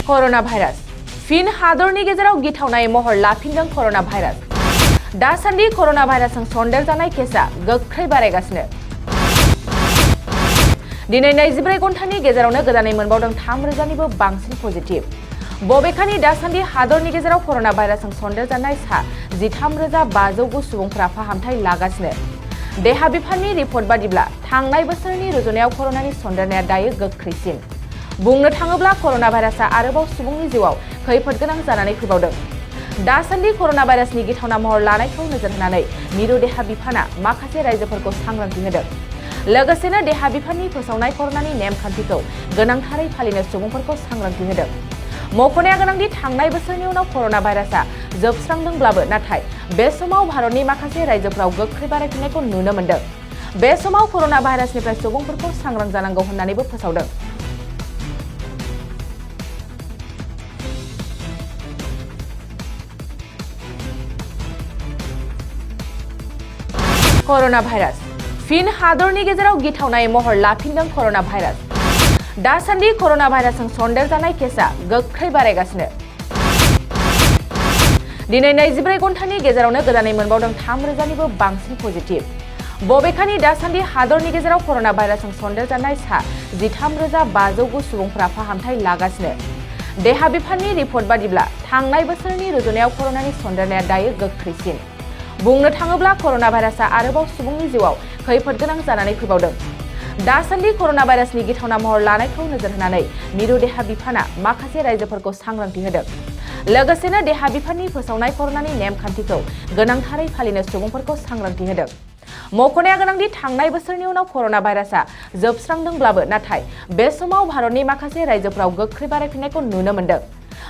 कर'ना virus फिन हादरनि गेजेराव गिथावनाय महर लाफिनदों कर'ना भाइरास। दासान्दि कर'ना भाइरासजों सन्देरजानाय केसआ गोख्रै बारायगासिनो। दिनै 24 घन्टानि गेजेरावनो गोदानै मोनबावदों 3,000निबो बांसिन पजिटिभ। बबेखानि दासान्दि हादरनि गेजेराव कर'ना भाइरासजों सन्देरजानाय सा 13,509 सुबुंफोरा फाहामथाय लागासिनो। देहा बिफाननि रिपर्ट बादिब्ला थांनाय बोसोरनि रुजुनायाव कर'नानि सन्देरनाया दायो गोख्रैसिन। बुंनो थाङोब्ला कर'ना भाइरासआ आरोबाव सुबुंनि जिउआव खैफोद गोनां जानानै फैबावदों। दासान्दि कर'ना भाइरासनि गिथावना महर लानायखौ नोजोर होनानै मिरु देहा बिफाना माखासे रायजोफोरखौ सांग्रांथि होदों। लोगोसेनो देहा बिफाननि फोसावनाय कर'नानि नेमखान्थिखौ गोनांथारै फालिनो सुबुंफोरखौ सांग्रांथि होदों। मख'नाया गोनांदि थांनाय बोसोरनि उनाव कर'ना भाइरासआ जोबस्रांदोंब्लाबो नाथाय बे समाव भारतनि माखासे रायजोफोराव गोख्रै बारायफिननायखौ नुनो मोन्दों। बे समाव कर'ना भाइरासनिफ्राय सुबुंफोरखौ सांग्रां जानांगौ होननानैबो फोसावदों। कर'ना भाइरास फिन हादरनि गेजेराव गिथावनाय महर लाफिनदों कर'ना भाइरास। दासान्दि कर'ना भाइरासजों सन्देरजानाय केसआ गोख्रै बारायगासिनो। दिनै 24 घन्टानि गेजेरावनो गोदानै मोनबावदों 3,000निबो बांसिन पजिटिभ। बबेखानि दासान्दि हादरनि गेजेराव कर'ना भाइरासजों सन्देरजानाय सा 13,509 सुबुंफोरा फाहामथाय लागासिनो। देहा बिफाननि रिपर्ट बादिब्ला थांनाय बोसोरनि रुजुनायाव कर'नानि सन्देरनाया दायो गोख्रैसिन। बुंनो थाङोब्ला कर'ना भाइरासआ आरोबाव सुबुंनि जिउआव खैफोद गोनां जानानै फैबावदों। दासान्दि कर'ना भाइरासनि गिथावना महर लानायखौ नोजोर होनानै मिरु देहा बिफाना माखासे रायजोफोरखौ सांग्रांथि होदों। लोगोसेनो देहा बिफाननि फोसावनाय कर'नानि नेमखान्थिखौ गोनांथारै फालिनो सुबुंफोरखौ सांग्रांथि होदों। मख'नाया गोनांदि थांनाय बोसोरनि उनाव कर'ना भाइरासआ जोबस्रांदोंब्लाबो नाथाय बे समाव भारतनि माखासे रायजोफोराव गोख्रै बारायफिननायखौ नुनो मोन्दों।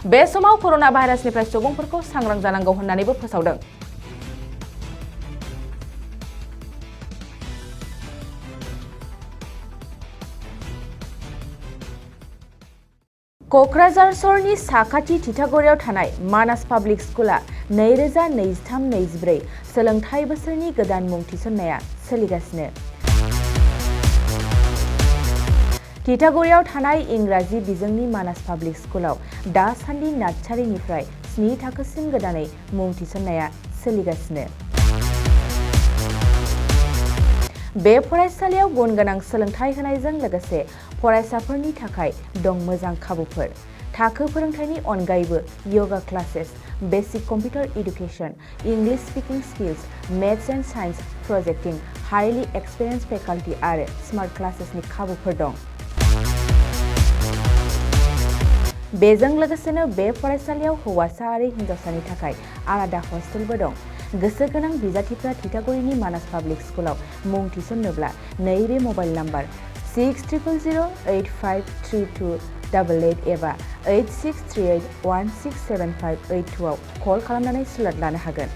बे समाव कर'ना भाइरासनिफ्राय सुबुंफोरखौ सांग्रां जानांगौ होननानैबो फोसावदों। क'क्राझार सहरनि साखाथि तितागुरियाव थानाय मानास पाब्लिक स्कुला 2023-24 सोलोंथाइ बोसोरनि गोदान मुं थिसननाया सोलिगासिनो। तितागुरियाव थानाय इंराजि बिजोंनि मानास पाब्लिक स्कुलाव दासान्दि नार्सारिनिफ्राय 7 थाखोसिम गोदानै मुं थिसननाया सोलिगासिनो। बे फरायसालियाव गुन गोनां सोलोंथाइ होनायजों लोगोसे फरायसाफोरनि थाखाय दं मोजां खाबुफोर। थाखो फोरोंथायनि अनगायैबो yoga classes, basic computer education, English speaking skills, maths and science projecting, highly experience faculty आरो स्मार्ट क्लासेसनि खाबुफोर दं। बेजों लोगोसेनो बे फरायसालियाव हौवासा आरो हिन्जावसानि थाखाय आलादा हस्टेलबो दं। गोसो गोनां बिजाथिफ्रा तितागुरिनि मानास पाब्लिक स्कुलाव मुं थिसन्नोब्ला नैबे मबाइल नाम्बार 6000853288 एबा 8638167582 आव कल खालामनानै स्लट लानो हागोन।